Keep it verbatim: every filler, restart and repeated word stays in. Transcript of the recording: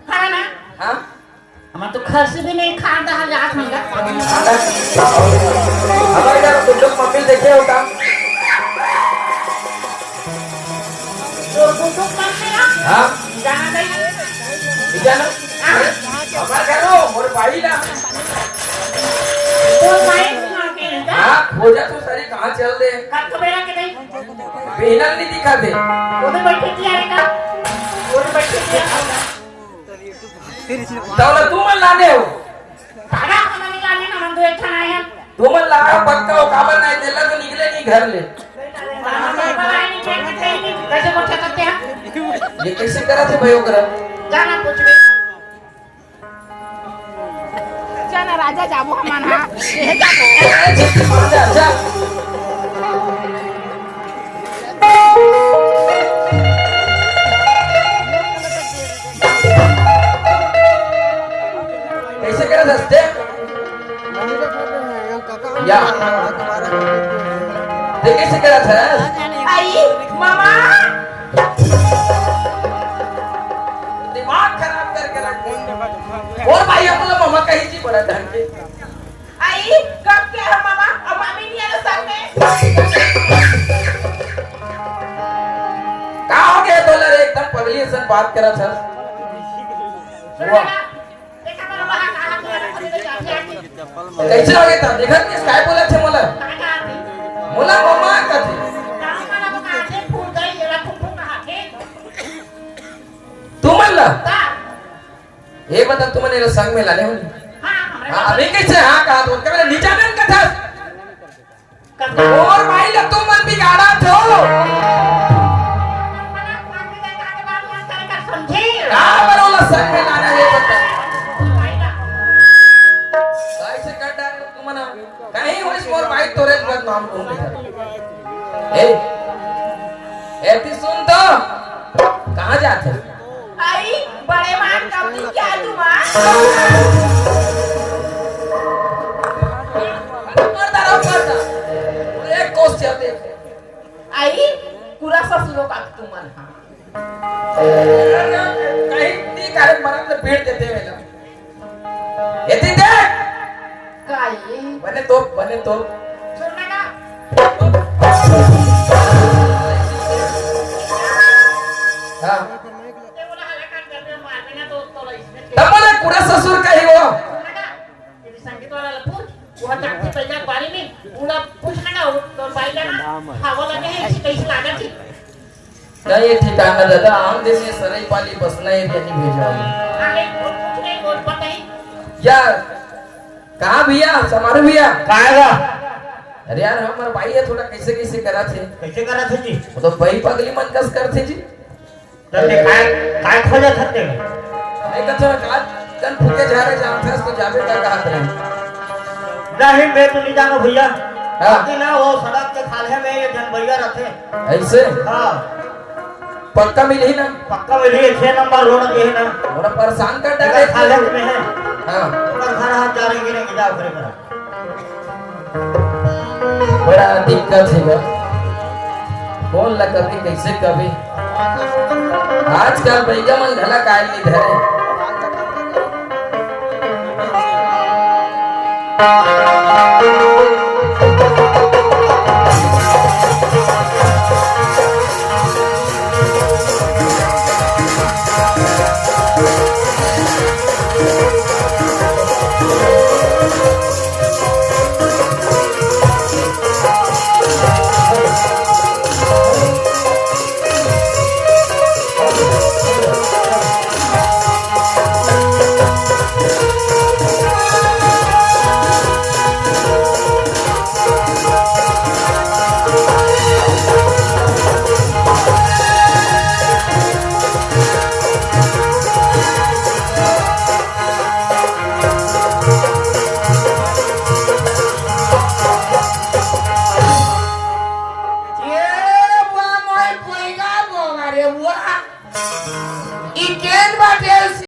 हाँ ना? हाँ? हमर तो खसी भी नहीं खा दहा जात हमला। हमारे घर तुम लोग मम्मी देखे हो का? तो बुजुर्ग मम्मी ना? हाँ? जाना नहीं। नहीं जाना? हाँ। हमारे घर हो, मोर भाई ना। तो भाई ना के ना? हाँ, खोजा तो सारी कहाँ चल दे। कब तो बेरा के नहीं? बिहनल नहीं दिखा दे। वो भी बैठे किया है का? वो भी बैठे किया है। तौला तुमन लाने हो। दादा, हमन नहीं लाने, हमन दो एक ठन आए हैं। तुमन लाना पक्का हो, काबर नहीं देला तो निकले नहीं घर ले। कैसे बोलते करते हैं? ये कैसे करा थे भाई ओकरा? जाना पूछ ले। चल ना राजा, जाबो हमन, हाँ। ये जाबो। अच्छा, अच्छा। कैसे करत हस ते? या। ते कैसे करत हस? आई, मामा। दिमाग खराब करके रख दे। और भाई, अपन ला मामा कही जी बड़ा ढंग के। आई, कब के हम मामा, अब मामी नहीं आना साथ में। का हो गया तोला रे, एकदम पगली असन बात करत हस। सुन ना, देखा मेरा मामा कहाँ गया, अभी तो जाके आके। कैसे हो गया था? देखा कि काय बोला थे मोला? कहाँ कहाँ थी? मोला मामा का थे। कहाँ कहाँ वो कहाँ थे? फूल गई, ये फूफू कहाँ थे? तू मन ला? का? ये बता, तुमन एला संग में लाने हो? हाँ, हमरे हाँ, अभी कैसे हाँ कहा तो? कब ले नीचा नन कथा? कब? और भाई ला तुमन बिगाड़ा थो। का बरोला संग में लाने ये बता। भाई से कर डाल तुमन। कहीं होइस मोर भाई तोरे बदनाम को। ए, एती सुन तो, कहाँ जात है? आई, बड़े मार कब दी क्या तुम? मरता रहो, मरता। एक कोस चलते। आई, पूरा ससुरों का तुमन हाँ। कहीं नहीं करे, मरम तो पीट देते हैं ना। एती देख। का ये? बने तो, बने तो। छोड़ना ना। हाँ। ये बोला हल्ला कर दे, मैं मार देना तो, तो इसमें तब बोले पूरा ससुर का ही वो। छोड़ना ना। ये संगीत वाला ला पूछ, वो हटाते पहले बारी में, पूरा पूछना ना, वो तो बाई का ना, हाँ, वो लगे है, इसी कैसे लागत थी। नहीं, ये ठिकाना दादा, आन दिन ये सरई पाली बसना area नहीं भेजवा दे। अरे, वो कुछ नहीं, वो पता ही। यार, कहाँ भैया, समारू भैया? कहाँ है गा? अरे यार, हमारा भाई है, थोड़ा कैसे कैसे करा थे। कैसे करा थे जी? वो तो भाई पगली मन कस कर थे जी। तो ते काय, काय खोजत हते? नहीं तो थोड़ा काट, कन फूके जा रहे, जान था, तो जाबे का कहा थे। नहीं, मैं तो नहीं जानो भैया। हाँ। बाकी ना, वो सड़क के खाल्हे में ये जनबैया रहते। ऐसे? हाँ। पक्का मिलही ना? पक्का मिलही, छह नंबर रोड के है ना। थोड़ा परेशान कर डाले। इधर खाल्हे में है। हाँ। उधर घर हाथ जा रही है ना, गिरा उतरे करा। बड़ा दिक्कत हे गा। कौन ला कभी, कैसे कभी? आजकल बइगा मन घला काल नहीं धरे। ए बुआ, मोर पोइगा बोगा रे बुआ। ई केन बाटे?